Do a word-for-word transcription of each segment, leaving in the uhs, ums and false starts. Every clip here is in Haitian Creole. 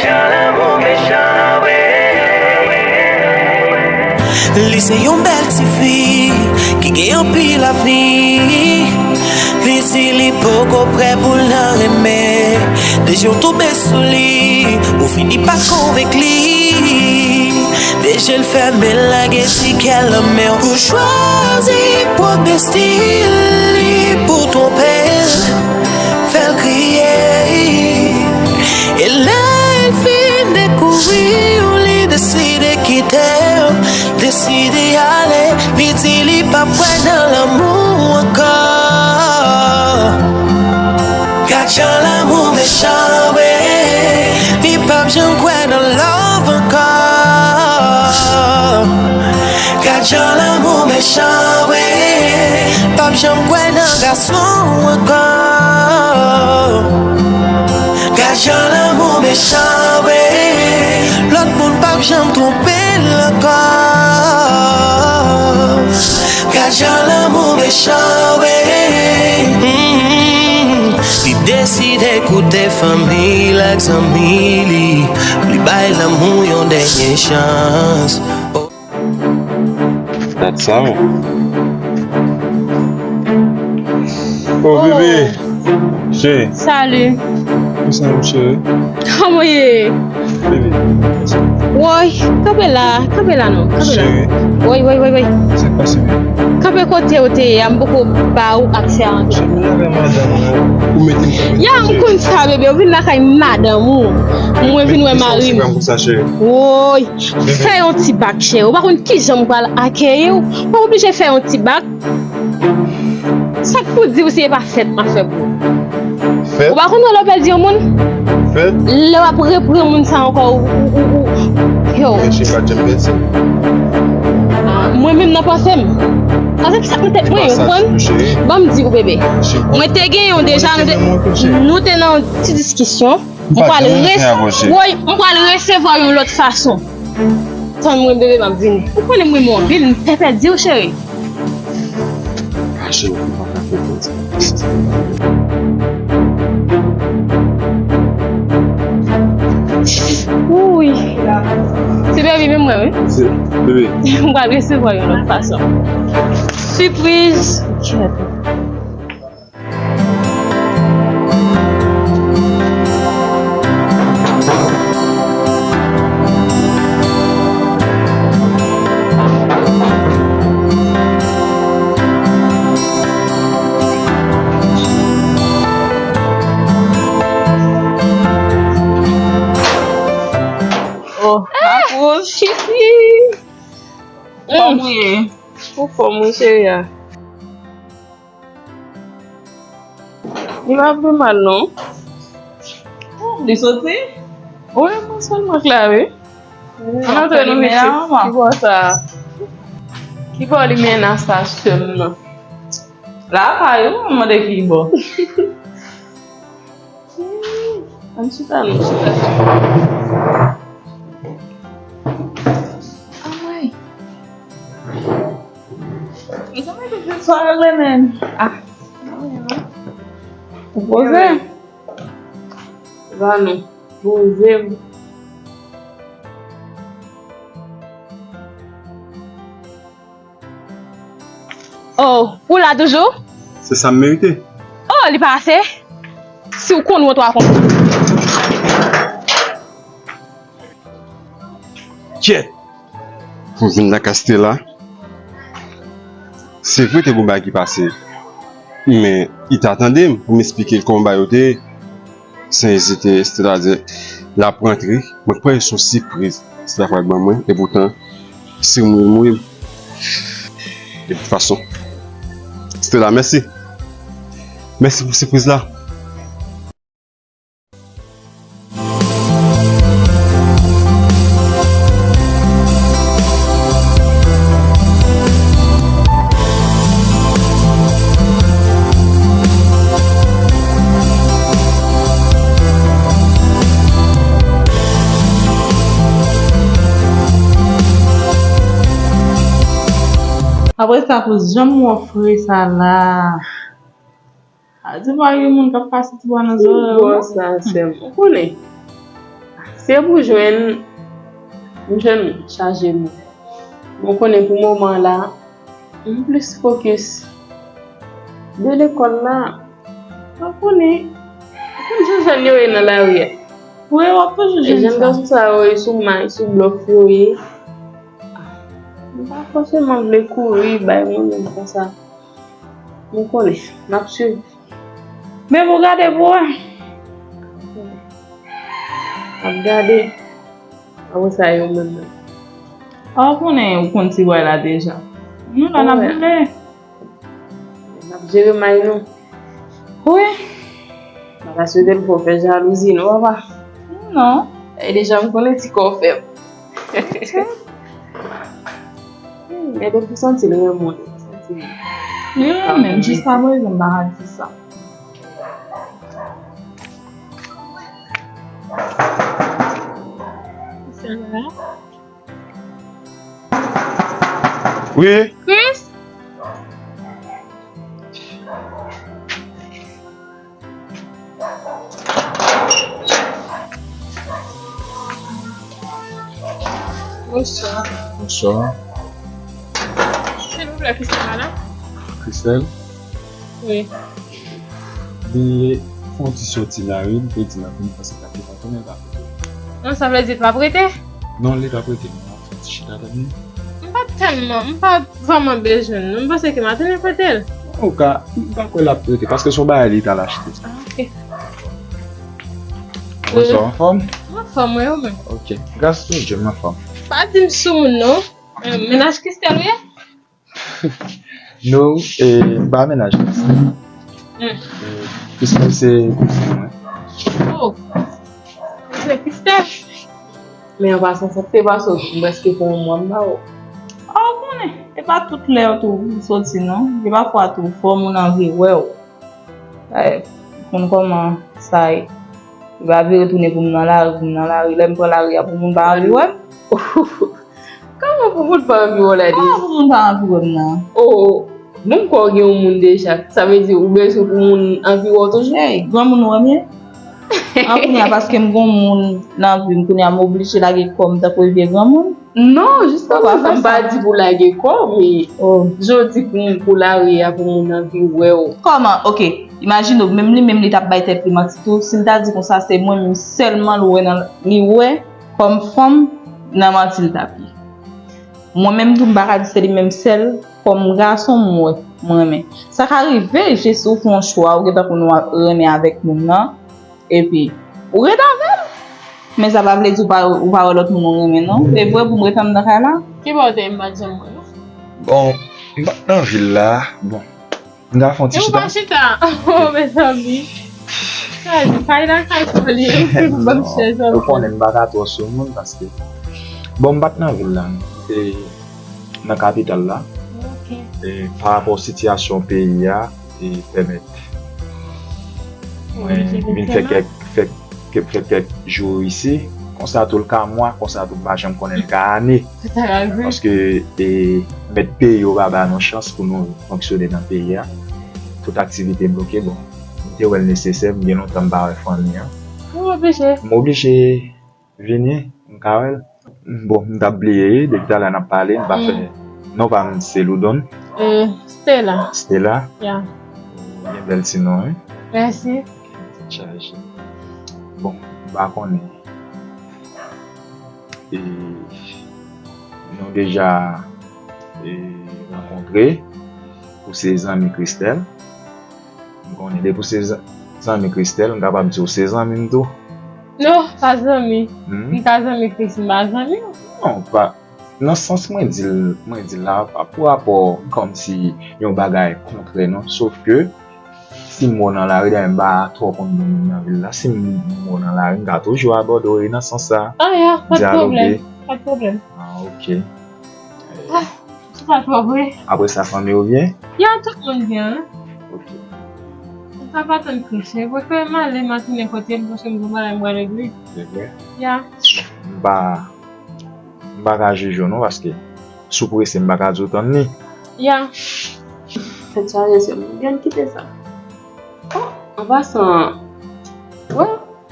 Jan lanmou mechan, wi. Li se yon bèl tifi ki gen anpil avni. Li di li poko prè pou l nan renmen. Deja w tonbe sou li, ou fini pa konvenk li. Deja l fèmen l, lage ti kè l nan men w. Ou chwazi pwòp destin li pou twonpe l, fè l kriye. E lè l fin dekouvri w, li deside kite w, deside ale. Li di li p ap kwè nan lanmou ankò. Gad jan lanmou mechan, wi. Li p ap janm kwè nan love ankò. Gad jan lanmou mechan, wi. P ap janm kwè nan gason ankò. Gad jan lanmou mechan, wi. Lòt moun p ap janm twonpe l ankò. Gad jan lanmou mechan, wi. Mm. Li deside koute fanmi l ak zanmi li. Li bay lanmou yon dènye chans. Oh. That's all. Oh, bebe. Cheri. Salut. Kòman w cheri? Kòman w ye? Bebe. Woy, kanpe la, kanpe la non, kanpe la. Cheri. Woy, woy, woy, woy. Sa k pase, bebe? Kanpe kote w te ye a, m poko ba ou aksè a antre. Cheri, m lakay madanm ou, ou mete m kanpe. Ya, m konn sa, bebe, ou vin lakay madanm ou. Mwen vin wè mari m. Woy, fè yon ti bak, cheri. Ou pa konn kijan m pral akeyi w. Ou pa oblije fè yon ti bak. Sa k pou di w si e pa fèt m ap fè pou ou? Fèt? Ou pa konn lè w pèdi yon moun? Fèt? Lè w ap repran moun sa ankò, ou, ou, ou, ou, yo. Mwen menm nan panse m. Sa se sa nan tèt mwen, ou konprann? Ban m di w, bebe. Mwen te gen yon deja, nou te, nou te nan yon ti diskisyon. M pral rese-, woy, m pral resevwa yon lòt fason. Tann mwen, bebe, m ap vini. Ou konnen m renmen w anpil, m pè pèdi w, cheri. Ah, cheri, ou pa ka konprann sa. Wi. Se bebe, men mwen, wi. Se bebe. M pral resevwa yon lòt fason. Sipriz. Oh, ma pouche. Kòman w ye? Ou fòm, wi, cheri a. Li pa pi mal, non. Oh, li soti? Wi, mwen sèlman k la, wi. Ann antre, nou vin chita. Ki bò sa? Ki bò li mennen a sa, sè m nan? Lakay ou, mwen mande ki bò. Ann chita, nou chita. Anmwey. Mezanmi, tout se swa regle men. Ah. Ou poze? Ba nou. Poze. Oh, ou la toujou? Se sa m merite. Oh, li pa ase? Si w konn wont, w a konn. Kyèt! Pou vin lakay Stella. Se vre, te gen bagay ki pase. Men, li ta tande m pou m esplike l kòman bagay yo te ye. San ezite, Stella di l ap rantre. Mwen kwè se yon sipriz Stella pral ban mwen. Epoutan, si w mouri, mouri. De tout fason. Stella, mèsi. Mèsi pou sipriz la. Apre sa, pou jan m wè w fre sa la. A di pa gen moun k ap pase ti bwa nan zòrèy ou, non? Ki bò sa, sè m? Ou konnen. Si e pou jwenn, m jwenn chaje mo. Bon, konnen pou moman la, m plis fokis de lekòl la. Ou konnen, ou konn jan jèn yo ye nan lari a. Wi, w ap toujou jwenn sa. Jèn gason sa yo, e sou may, sou blòf yo ye. M pa fòseman vle kouri bay mwen menm konsa. M konnen, n ap swiv. Men pou gade pou wè. Ap gade. Apre sa, yo menm nan. A, w konnen, ou konn ti bway la deja. Nou la, n ap boule. N ap jere may nou. Wi. M pa ta swete l fè w fè jalouzi, non, papa? Non. E deja, m konnen ti kò w fèb. Men depi w santi l renmen w, santi l. Li renmen m, jiskaprezan, m pa ka di sa. Wi. Chris? Bonswa. Bonswa. Silvouplè, Christelle la? Christelle? Wi. Li fè yon ti soti la, wi, li te di l ap vin pase l ap vin, konnen l pa rete. Non, sa vle di l p ap rete? Non, li p ap rete, non, l ap fè yon ti chita tann li. M pa tèlman, m pa vrèman bezwen l, non, m panse ke m a tounen kote l. An tou ka, m pa kwè l ap rete, paske se yon bagay li t al achte. Ah, ok. Bonswa, w anfòm? M anfòm, wi, ou menm? Ok, gras Bondye, m anfòm. Pa di m sou moun, non. Eh, mennaj Christelle ou ye? Non, eh, m pa mennaj Christelle. Hmm. Eh, Christelle se kouzen mwen. Oh, kouzen Christelle? Men an pasan, sa k te pase w, m prèske pran yon mwa m pa wè w. Ah, ou konnen, e pa tout lè tou ou soti non. Gen pafwa tou fò moun anvi wè w. Dayè, ou konn kòman sa ye. Li pa vle retounen pou m nan lari, pou m nan lari. Lè m pran lari a, pou moun pa anvi wè m. Kòman pou moun pa anvi wè w la deja? Kòman pou moun pa anvi wè m nan? Oh, bon, m kwè w gen yon moun deja. Sa vle di ou bezwen pou moun anvi wè w toujou? Hey, granmoun ou wè m ye? An kounye a, paske m gen yon moun nan vi m, kounye a m oblije lage kò m tankou vye granmoun? Non, jisteman, sa m pa di pou lage kò w, men jan w di pou, pou lari a, pou moun anvi wè w. Kòman? Ok, imajine w, menm li menm li t ap bay tèt li manti tou, si l ta di konsa se mwen menm sèlman l wè nan, li wè kòm fanm, nan manti l t ap ye. Mwen menm tou, m pa ka di se li menm sèl kòm gason m wè, m renmen. Sa ka rive, jis ou fè yon chwa, ou gentan konn w renmen avèk moun nan, epi ou ret avè l. Men sa pa vle di ou pa, ou pa wè lòt moun ou renmen, non. E vre pou m ret anndan kay la? Ki bò w te ye m pa t janm wè, non? Bon, m pa t nan vil la. Bon, m ta fè yon ti chita. E ou pa chita? Oh, mezanmi. Sa di, kay la, kay pa li. Ban m chèz. Ou konnen m pa ka twò sou moun paske, bon, m pa t nan vil la, non. M te nan kapital la. Ok. E, pa rapò sitiyasyon peyi a, e, pèmèt mwen vin fè kèk, fè, fè kèk jou isi. Konsa tou l ka mwa, konsa tou m pa janm konnen l ka ane. Paske, e, mèt peyi yo pa ba nou chans pou nou fonksyone nan peyi a. Tout aktivite bloke. Bon, m te wè l nesesè, m gen lontan m pa wè fanmi an. Ou oblije. M oblije vini, m ka wè l. Bon, m t ap bliye, wi, depi talè n ap pale, m pa fè. Non pa m se Loudon. Eh, Stella. Stella? Ya. Ou gen bèl ti non, wi. Mèsi. Tèt chaje. Bon, m pa konnen. E, nou deja, e, rankontre. Ou se zanmi Christelle. M konnen depi w se zan-, zanmi Christelle, m kapab di w se zanmi m tou. Non, pa zanmi. Hmm? M ka zanmi Chris, m pa zanmi w. Non, pa, nan sans mwen di l, mwen di l la, pa pou rapò kòmsi yon bagay kontrè, non. Sof ke, si m wè w nan lari, dayè m pa twò konn moun nan vil la, si m wè w nan lari, m ka toujou abòde w, e nan sans sa, ah, ya, pa de pwoblèm, pa de pwoblèm. Ah, ok. Ah, se pa twò vre. Apre sa, fanmi w byen? Ya, tout moun byen, wi. Ok. Sa pa tann Chris, e vre ke m ale matinen kote l, paske m gen bagay m pral regle. Se vre? Ya. M pa, m pa ka jije w non, paske si w prese, m pa ka di w tann li. Ya. Tèt chaje, se m byen kite sa. Oh, an pasan, wè,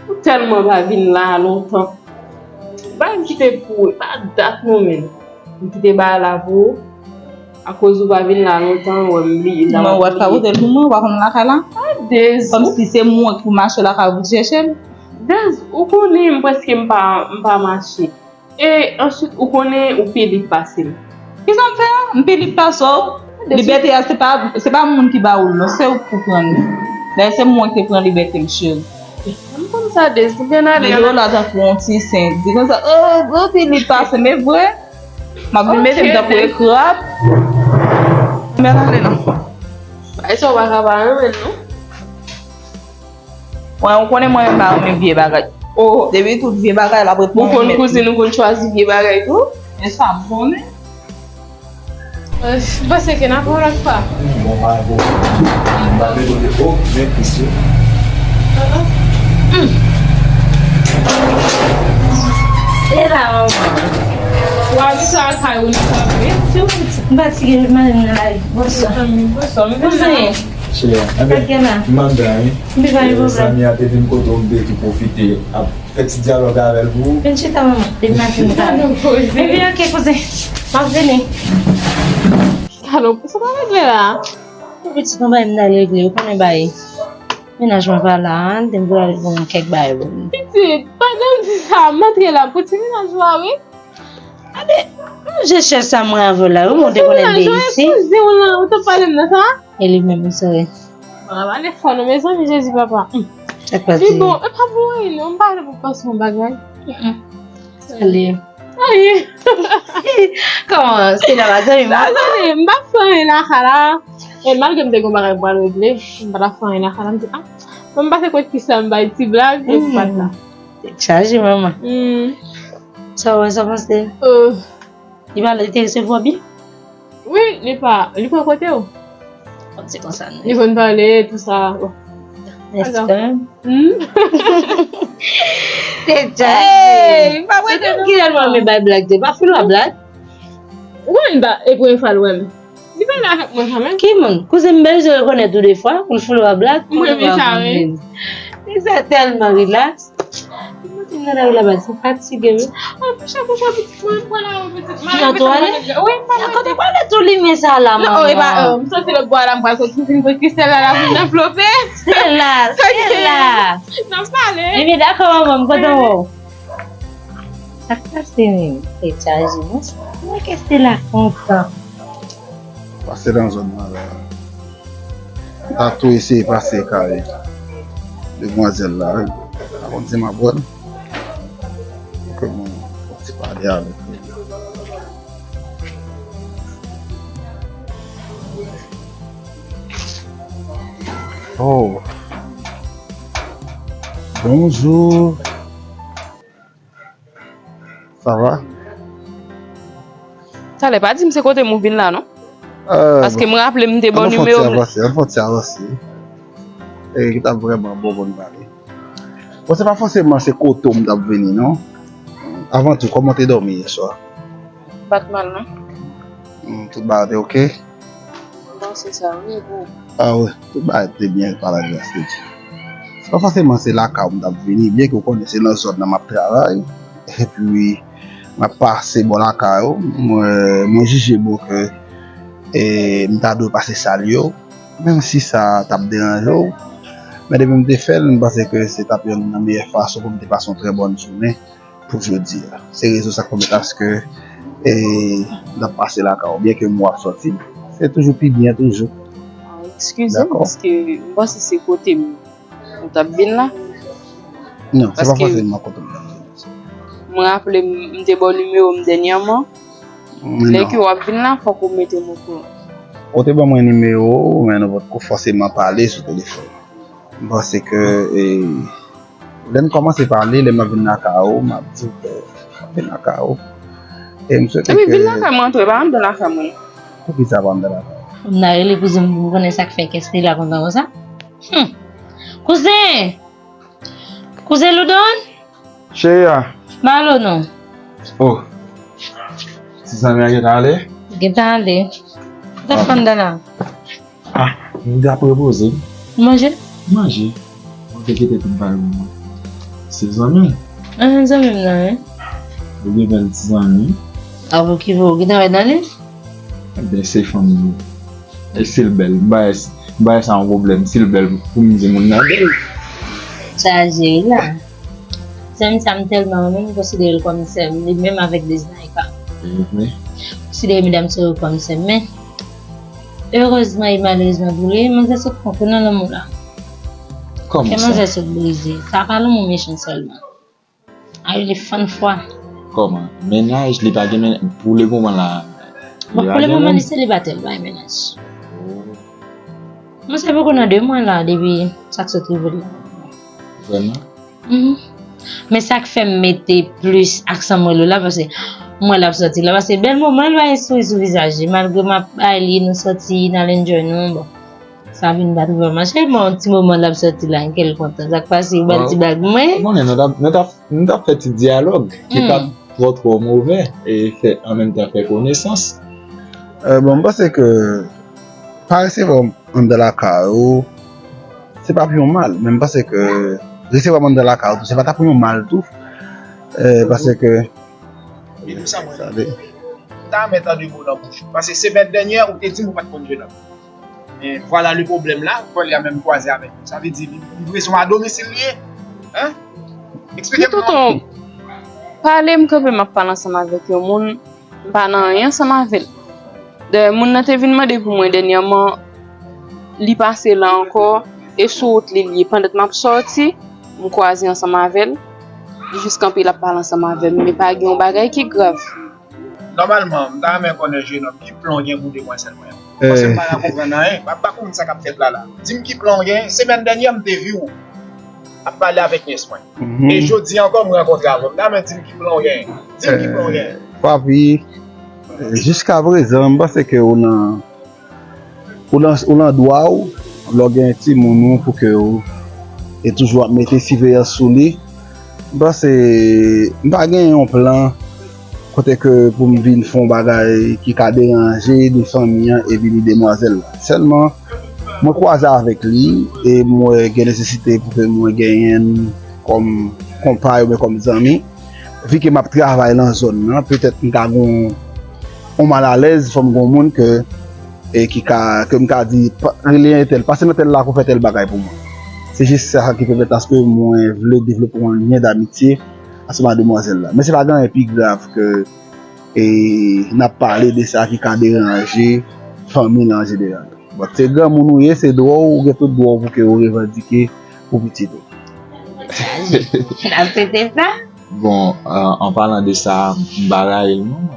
ou tèlman pa vin la lontan. Pa m kite pou ou, pa dat non, men. M kite bagay la pou ou. Akoz ou pa vin la lontan, ou wè m bliye. Mwen, ou pa t ka pote l pou mwen, ou pa konn lakay la? Kòmsi se mwen ki pou mache lakay ou pou t chèche l? Dez, ou konnen m prèske m pa, m pa mache. E answit, ou konnen ou pi lib pase m. Kisa m fè a? M pi lib pase w? Libète a, se pa, se pa moun ki ba ou l, non, se ou ki pou pran li. Dayè, se mwen ki te pran libète m, cheri. M konn sa, Dez, ou byen ale. Mete w la tankou yon ti sen. Di konsa, oh, ou pi lib pase m, e vre. M ap vin mete m tankou ekrab. Men ale non. Bagay sa w pa ka pa renmen l non. Mwen, ou konnen mwen menm pa renmen vye bagay. Oh, depi tout vye bagay la pou ou konn kouzin ou konn chwazi vye bagay tou. Men sa m konnen. Euh, m panse ke n ap wè lòt fwa. Bon, pa bon. M pa bezwen de o, men plis yo. E la, manman. Wa, mi sa al kay ou nan kay. M fatige, m ale nan lari. Bonswa. Bonswa, m vin la. Cheri, m anndan wi. Zanmi an te vin kote w, m te tou pwofite ap fè ti dyalòg avè l pou ou. Vin chita, manman. Depi maten m pa. Epi, ok, kouzen. M ap vini. Salòp, sa pa regle la? Yon pitit yon bagay m ta regle, ou konnen bagay. Mennaj mwen pa la, m te vle al bon kèk bagay pou li. Pitit, pandan w di sa, m antre la pou ti mennaj ou a, wi. Gade, manje chèz sa mwen avè w la, wi, mwen te konnen de isi. Kouzen w lan, ou t ap pale m nan sa? E li menm, wi, sere. Mwen ap pale fò non, mezanmi, Jezi papa. Sak pase? Li bon, e pa pou anyen non, m pa vle pou panse yon bagay. Sale. Ayi. Kòman? Se la, zanmi mwen. Tande, m pa fè anyen lakay la. E malgre m te gen bagay pou al regle, m pa ta fè anyen lakay la. M di, ah, bon, m pase kot Kristan, m bay ti blag, e m pa t la. Tèt chaje, manman. Sa w wè, sa w panse? Li pa, li te resevwa w byen? Wi, li pa, li pa kote w. Kòm se konsa, non. Li konn pale, tou sa. Bon. Mèsi kanmenm. Hey, m pa wè nou ki tèlman renmen bay blag, se pa foulwa blag. Ou konn ba, e premye fwa l wè m. Li pale avèk mwen kanmenm. Ki moun? Kouzen m bezwen rekonèt ou defwa, pou l foulwa blag. Mwen renmen sa, wi. Li sa tèlman rilaks. Mwen te nan lari la, baz, m fatige, wi. Oh, pouche, pouche, pitit mwen, m pral la, pitit mwen. Nan twalèt? Wi, m pral la. Kote w pral tou limen sa la, manman? Non, e pa, oh, m santi lòt bò a la, m pral soti, m fin pran Kristal la, la vin anvlope. Stella, Stella. N ap pale. Ebyen, dakò, manman, m kontan wè w. Sa k pase menm? Tèt chaje, non? Mwen ke Stella kontan. Pase nan zòn nan la. M ta tou eseye pase kay demwazèl la, wi. Pa konn si m ap wè l. Ke mwen fon ti pale avèk li. Oh. Bonjou. Sa va? Talè, pa di m se kote m ou vin la, non? Paske m raple m te ba w nimewo m. Ann fè yon ti avanse, ann fè yon ti avanse. E, ki t ap vrèman bon pou n pale. Bon, se pa fòseman se kote w m t ap vini, non. Avan tou, kòman w te dòmi yè swa? M pa t mal, non. Hmm, tout bagay te oke? M panse sa, wi, e pou ou? Ah wi, tout bagay te byen, pa lagras de Dye. Se pa fòseman se lakay ou m t ap vini, byenke w konnen se nan zòn nan m ap travay. Epi, m ap pase bò lakay ou. Mwen, mwen jije bon ke, e, m ta dwe pase salye w, menm si sa t ap deranje w. Men depi m te fè l, m panse ke se t ap youn nan meyè fason pou m te pase yon trè bòn jounen pou jodi a. Se rezon sa k pèmèt aske, e, n ap pase lakay ou, byenke m wè w ap sòti, se toujou pi byen toujou. Ah, eskize m, paske m panse se kote m ou t ap vin la. Non, se pa fòseman kote m t ap vin. M raple m, m te ba w nimewo m dènyèman. Lè ke w ap vin la, fòk ou mete m okouran. Ou te ban mwen nimewo w, men nou potko fòseman pale sou telefòn. M panse ke, e, lè n kòmanse pale, lè m ap vin lakay ou, m ap di w ke m ap vin lakay ou. E m swete ke... Epi vin lakay mwen tou, e pa anndan lakay mwen. Poukisa pa anndan lakay ou? Fò m ta rele kouzen m pou m konnen sa k fè kè Stella kontan konsa. Hmm. Kouzen! Kouzen Loudon? Cheri a. Malo non. Oh. Ti zanmi a gentan ale? Gentan ale. Ou t ap fè anndan la? Ah, m t ap repoze. Ou manje? Manje. Mwen te kite pou m pale pou mwen. Se zanmi m. Ah, zanmi m nan, wi. Ou gen bèl ti zanmi. Avè ki vre ou gentan wè nan li? Ebyen, se fanmi. E si l bèl, m pa wè, m pa wè sa yon pwoblèm. Si l bèl, pou m di moun nan bèl. Chaje wi la. Sè m sa m tèlman renmen, m konsidere l kòm sè m, li menm avèk Desnaika. M konsidere medam sa yo kòm sè m, men erezman e malerezman pou li, manzè sot pran kou nan lanmou la. Kè manzè sot brize. Sa pa lanmou mechan sèlman. A rele fann fwa. Kòman? Mennaj, li pa gen mennaj pou le moman la? Bon, pou le moman, li selibatè, li pa gen mennaj. Mwen se poko nan de mwa la depi sa k sot rive l la. Vrèman? Mhm. Men sa k fè m mete plis aksan mwen lo la, paske m wè l ap sòti la, paske bèl moman l pa gen souri sou vizaj li, malgre m ap bay li, nou sòti, n al enjoy nou, bon. Sa vin pa twò mache, bon, ti moman l ap sòti la, kè l kontan. Sa k pase, ou ba l ti blag mwen. Ou konnen, nou t ap, nou t ap, nou t ap fè ti dyalòg ki pa t twò, twò move, e fè, an menm tan fè konesans. Euh, bon, m panse ke pa resevwa w anndan lakay ou, se pa pou yon mal, men m panse ke resevwa m anndan lakay ou tou, se pa ta pou yon mal tou, euh, paske... Sa vle, m ta renmen tande mo nan bouch ou, paske semèn dènyè, ou te di m ou pa t konn jennonm. Men vwala le pwoblèm la, kòlè a menm kwaze avèk nou. Sa vle di, li, li bezwen a domisil li ye. Hein? Eksplike m non. Tonton, pale m kanpe, m ap pale ansanm avèk yon moun, m pa nan anyen ansanm avè l. Dayè, moun nan te vin mande pou mwen dènyèman, li pase la ankò, e sou wout li l ye. Pandan m ap sòti, m kwaze ansanm avè l, li jis kanpe, l ap pale ansanm avè m, men pa gen yon bagay ki grav. Nòmalman, m ta renmen konnen jennonm ki plan w gen pou demwazèl mwen an. Paske m pa ka konprann anyen. M pa konn sa k ap fèt la la. Di m ki plan w gen. Semèn dènyè, m te vi w ap pale avèk nyès mwen. E jodi a ankò, m rankontre avè w. M ta renmen di m ki plan w gen. Di m ki plan w gen. Papi, jiskaprezan, m panse ke ou nan Ou nan, ou nan dwa w, lè w gen timoun ou, pou ke w e toujou ap mete siveyans sou li. M panse m pa gen yon plan kote ke pou m vin fè yon bagay ki ka deranje de fanmi an epi de demwazèl la. Sèlman, mwen kwaze avèk li e m wè gen nesesite pou ke mwen genyen l kòm konpay oubyen kòm zanmi. Vi ke m ap travay nan zòn nan, petèt m ka gon yon malalèz, fò m gon moun ke, e ki ka, ke m ka di, pa, rele entèl, pase nan tèl la pou fè tèl bagay pou mwen. Se jis sa ki pèmèt aske mwen vle devlope yon lyen damitye ansanm ak demwazèl la. Men se pa gen anyen pi grav ke, e, n ap pale de sa ki ka deranje fanmi l an jeneral. Bon, se granmoun ou ye, se dwa w, ou gen tout dwa w pou ke w revandike pou pitit ou. N ap swete sa. Bon, euh, an palan de sa, m pa rayi l non.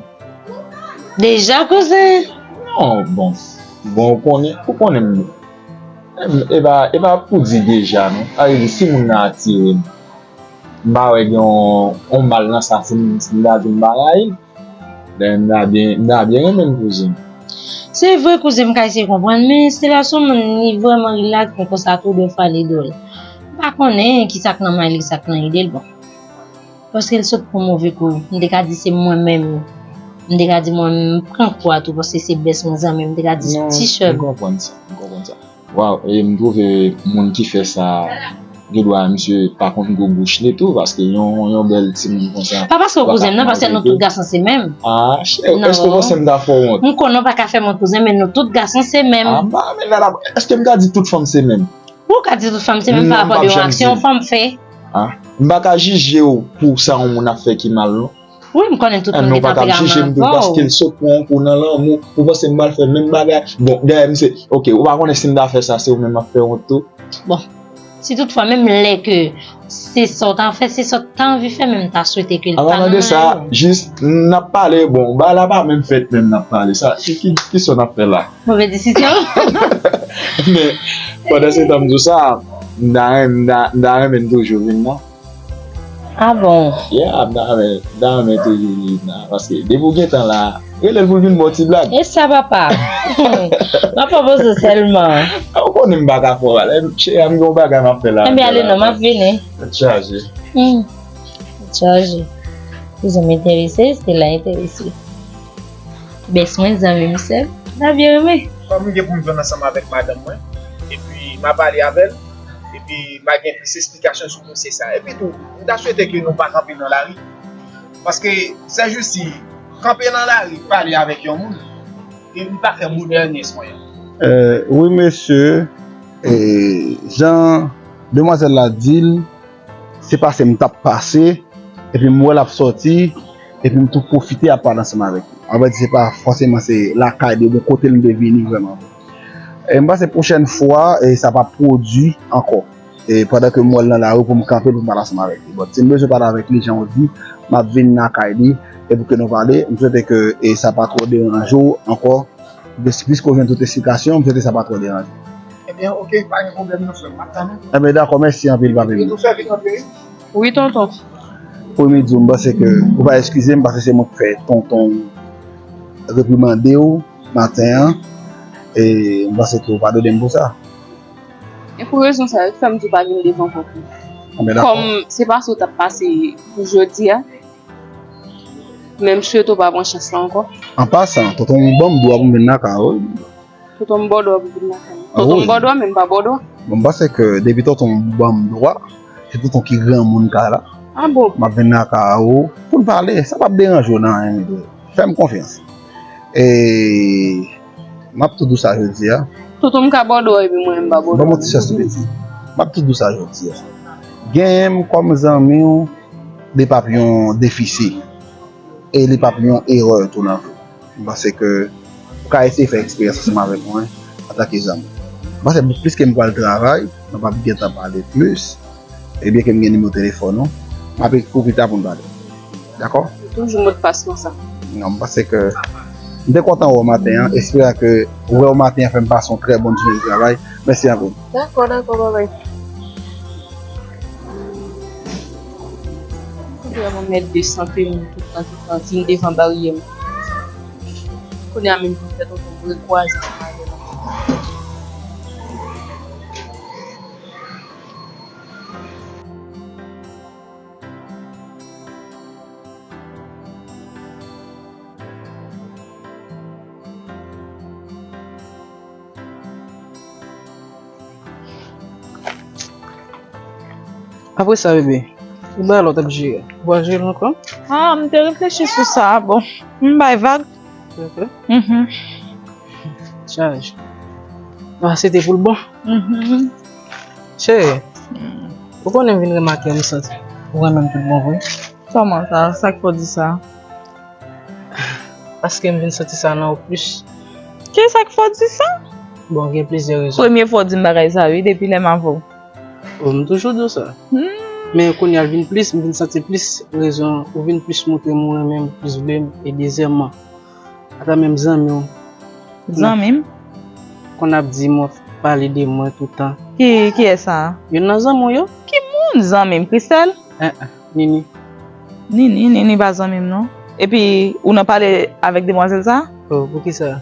Deja, kouzen? Non, bon. Bon, ou konnen, ou konnen m, e pa, e pa pou di deja non. Sa vle di, si moun nan atire m, m pa wè gen yon, yon mal nan sa, si m, si m ta di m pa rayi l. Dayè, m ta byen, m ta byen renmen l, kouzen. Se vre, kouzen, m ka eseye konprann, men se la sou moun li vrèman rilaks, men konsa tou, dèfwa li dwòl. M pa konnen kisa k nan may li, kisa k nan ide l, bon. Paske l sot pran move kou. M te ka di se mwen menm. M te ka di mwen menm, m pran kou a tou, paske se bès mwen, zanmi m, m te ka di ti sè m. Non, m konprann sa, m konprann sa. Waw, e m twouve moun ki fè sa gen dwa misye pa konn gwo bouch li tou, paske yon, yon bèl timoun konsa. Pa paske w kouzen m nan, paske nou tout gason se menm. Ah, cheri, èske w panse m ta fè w wont? M konnen w pa ka fè mwen kouzen, men nou tout gason se menm. Ah, ba, men la, la, èske m ka di tout fanm se menm? Ou ka di tout fanm se menm pa rapò de yon aksyon yon fanm fè. Ah, m pa ka jije w pou sa yon moun ap fè ki mal, non. Wi, m konnen tout moun gen tanperaman avè w. Paske l sot pran yon kou nan lanmou, ou panse m pral fè menm bagay? Bon, dayè, misye, oke, ou pa konnen si m ta fè sa, se ou menm m ap fè wont tou. Bon, si toutfwa, menm lè ke se sa w ta fè, se sa w ta anvi fè, men m ta swete ke l pa nan men w. An palan de sa, jis n ap pale, bon, bagay la pa menm fèt menm n ap pale. Sa, ki, ki, ki sa n ap fè la? Move desizyon. Men, pandan se tan m di w sa, m ta renmen, m ta, m ta renmen n toujou vin nan. Ah bon? Yeah, m ta renmen, m ta renmen toujou vin nan. Paske depi w gentan la, rele l pou l vin ba w ti blag. E sa, papa? M ap pwopoze w sèlman. Ou konnen m pa ka fè w ale. Cheri a, m gen yon bagay m ap fè la. Enben, ale non, m ap vini. Tèt chaje. Hmm. Tèt chaje. Kouzen m enterese, se la enterese. Bès mwen, zanmi m, sè m, m ta byen renmen. Kòm m gen pou m jwenn ansanm avèk madanm mwen, epi m ap pale avè l, epi m a gen plis esplikasyon sou dosye sa. Epi tou, m ta swete ke nou pa kanpe nan lari. Paske, sèjousi, kanpe nan lari, pale avèk yon moun, e li pa fè bonè ni soyen. Euh, wi, mesye, e, jan demwazèl la di l, se pase m t ap pase, epi m wè l ap sòti, epi m tou pwofite ap pale ansanm avèk li. An vre di, se pa fòseman se lakay li oubyen kote l m te vini vrèman. E m panse pwochèn fwa, e sa p ap pwodui ankò. E pandan ke m wè l nan lari pou m kanpe l pou m pale ansanm avèk li. Bon, si m bezwen pale avèk li, jan w di, m ap vin lakay li, e pou ke nou pale, m swete ke, e sa pa twò deranje w ankò. Depi piske w jwenn tout esplikasyon, m swete sa pa twò deranje w. Ebyen, oke, pa gen pwoblèm non, frè m, m ap tann ou. Ebyen, dakò, mèsi anpil, papi. Ou fè vin anpil. Wi, tonton. Premye di w, m panse ke ou va eskize m, paske se mwen ki fè tonton reprimande w maten an, e m panse ke ou padone m pou sa. E pou rezon sa yo ki fè m di w pa vin devan kòk mwen. Anben, dakò. Kòm se pase w t ap pase pou jodi a, men m swete w pa pran chans la ankò. An pasan, tonton ban m dwa pou m vin lakay ou. Tonton m ba w dwa pou vin lakay mwen. Ah, tonton m ba w dwa, men m pa ba w dwa. Bon, m panse ke depi tonton ban m dwa, se tonton ki granmoun kay la. Ah bon? M ap vin lakay ou pou n pale. Sa p ap deranje w nan anyen, mesye. Fè m konfyans. E m ap tou di w sa jodi a. Tonton m ka ba w dwa epi mwen m pa ba w dwa. Ban m yon ti chans tou piti. M ap tou di w sa jodi a. Genyen m kòm zanmi w, li p ap yon defisi. E li p ap yon erè tou nan vi w. M panse ke ou ka eseye fè eksperyans ansanm avèk mwen antanke zanmi. M panse piske m pral travay, nou p ap gentan pale plis. Ebyen ke m gen nimewo telefòn ou, m ap ekri w pita pou n pale. Dakò? Toujou modpas konsa. Non, m panse ke m te kontan wè w maten an. Espere ke wè w maten an fè m pase yon trè bòn jounen de travay. Mèsi anpil. Dakò, dakò, babay. Vrèman mèt de sante moun tout tan, tout tan, vin devan baryè m. Kounye a menm pou m fè tonton m rekwaze ansanm avè l ankò. Apre sa, bebe, ou bay lòt ap jere. Ou pa jere l ankò? Ah, m te reflechi sou sa. Bon, m bay vag. Ok. Mhm. Chaj. Ah, se te pou l bon. Mhm. Cheri, ou konnen m vin remake m santi ou renmen m tout bon vre. Kòman sa? Sa k fè w di sa? Paske m vin santi sa nan ou plis. Kisa k fè w di sa? Bon, gen plizyè rezon. Premye fwa w di m bagay sa, wi, depi lè m avè w. Oh, m toujou di w sa. Hmm. Men kounye a l vin plis, m vin santi plis rezon, ou vin plis montre m ou renmen m, plis vle m, e dezyèmman, ata menm zanmi w. Zanmi m? Konn ap di m w ap pale de mwen tout tan. Ki, kiyès sa? Youn nan zanmi w yo. Ki moun zanmi m? Christelle? Eh, eh, Nini. Nini, Nini pa zanmi m non. Epi, ou nan pale avèk demwazèl sa? Oh, poukisa?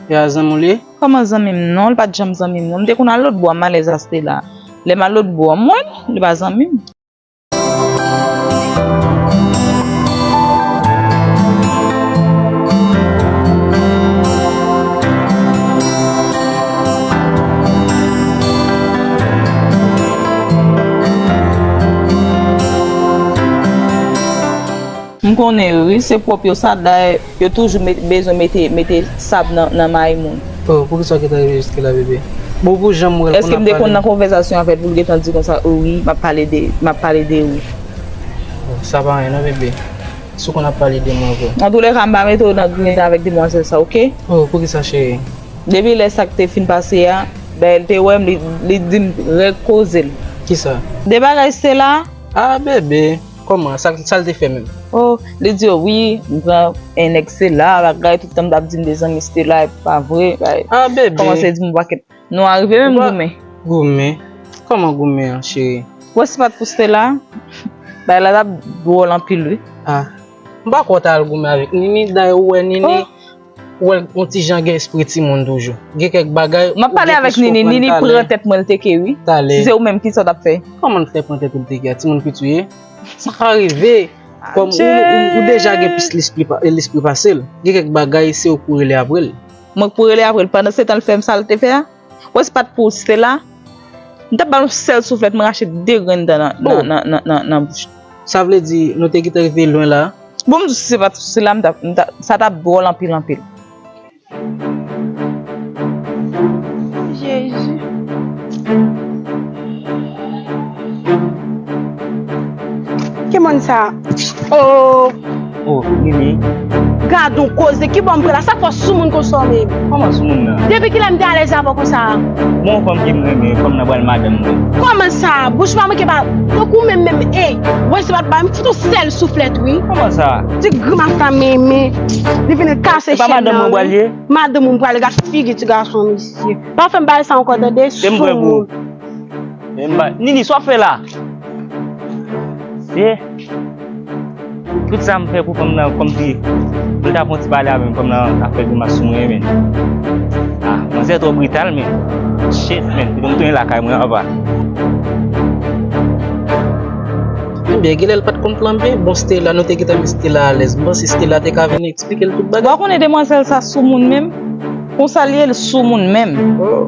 E a zanmi w li ye? Kòman zanmi m non? Li pa t janm zanmi m non. M te konn al lòt bò a, m alèz a Stella. Lè m al lòt bò a, m wè l, li pa zanmi m. M konnen yo, wi, se pwòp yo sa, dayè, yo toujou met, bezwen mete, mete sab nan, nan may moun. Oh, poukisa w gentan rive jiske la, bebe? Bon, pou jan m wè l konn ap pale. Èske m te konn nan konvèsasyon avè l pou l gentan di konsa, "O wi, m ap pale de, m ap pale de ou"? Oh, sa pa anyen non, bebe. Si w konn ap pale de mwen vre. Antoulèka, m pa mete w nan grenn avèk demwazèl sa, oke? Oh, poukisa, cheri? Depi lè sa k te fin pase a, dayè, l te wè m, li, li di m règ koze l. Kisa? De bagay Stella. Ah, bebe. Kòman? Sa, sa l te fè menm? Oh, li di, "O wi, m pran en nèg Stella, bagay, tout tan m t ap di m de zanmi Stella, epi pa vre, bagay." Ah, bebe. Kòmanse di m yon pakèt. Nou arive menm goumen. Goumen? Kòman goumen an, cheri? Wè, si pa t pou Stella, bagay la t ap dwòl anpil, wi. Ah, m pa kwè w ta al goumen avèk Nini, dayè ou wè Nini. Oh. Ou wè l yon ti jan gen espri timoun toujou. Gen kèk bagay ou gen plis konprann talè. M ap pale avèk Nini, Nini pran tèt mwen l teke, wi. Talè. Si se ou menm, kisa w t ap fè? Kòman l fè pran tèt ou l teke a? Timoun piti w ye? Sa ka rive. Kòm ou, ou, ou deja gen plis lespri pa, lespri pase l. Gen kèk bagay, se ou k pou rele apre l. Mwen k pou rele apre l. Pandan se tan l fè m sa l te fè a? Wè, si pa t pou Stella, m t ap ba l yon sèl souflèt, mwen rache de grenn dan nan, nan, nan, nan, nan, nan bouch. Sa vle di, nou te gentan rive lwen la. Bon, m di w, si se pa t, si la, m t ap, m t ap, sa t ap dwòl anpil, anpil. Jezi. Ki moun sa? Oh. Oh, Nini. Gad on koze, ki bò m pran la? Sa fò soumoun konsa menm? Kòman soumoun nan? Depi kilè m te alèz avè w konsa? Bon, fanm ke m renmen, fanm nan pral madanm mwen. Kòman sa? Bouch pa manke pa. Tankou menm, menm, ey. Wè, se pa, pa, m fout on sèl souflèt, wi. Kòman sa? Ti grimas la, men, men. Li vin kase chèn nan, wi. Se pa madanm mwen pral ye? Madanm mwen pral, gad figi ti gason, mesye. Pa fè m bagay sa ankò, tande? Se m bwè gwo. Soumoun. Men m pa, Nini, sa w ap fè la? Se tout sa m fè pou fanm nan, kòmsi m ta fè yon ti pale avè m, fanm nan ap fè grimas sou mwen, men. Ah, manzè twò brital, men. Shit, men. Kite m tounen lakay mwen anba. Ebyen, genlè l pa t konn flanbe. Bon, Stella, nou te gentan met Stella alèz. M panse Stella te ka vin eksplike l tout bagay. Ou pa konnen demwazèl sa soumoun menm? Konsa l ye, l soumoun menm. Oh.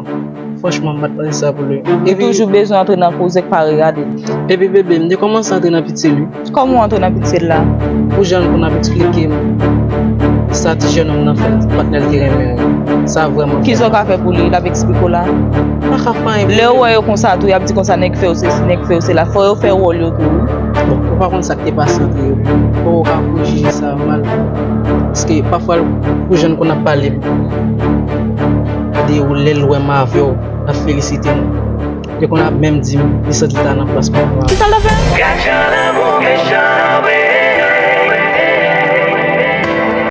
Franchman, m pa t panse sa pou li. Li toujou bezwen antre nan koze k pa regade l. Epi bebe, m te kòmanse antre nan pitye l wi. Kòman w antre nan pitye l la? Pou jan l konn ap eksplike m sa ti jennonm nan fè patnè l te renmen an. Sa vrèman. Kisa w ka fè pou li? L ap eksplike w la. M pa ka fè anyen pou li. Lè w wè yo konsa tou, y ap di konsa nèg fè yo sesi, nèg fè yo sela. Fò yo fè wòl yo tou wi. Bon, ou pa konn sa k te pase antre yo. Fò w ka prejije sa mal. Paske pafwa, pou jan l konn ap pale de ou, lè l wè m avè w, l ap felisite m. Li konn ap menm di m li santi l ta nan plas mwen an. Kisa l ta fè?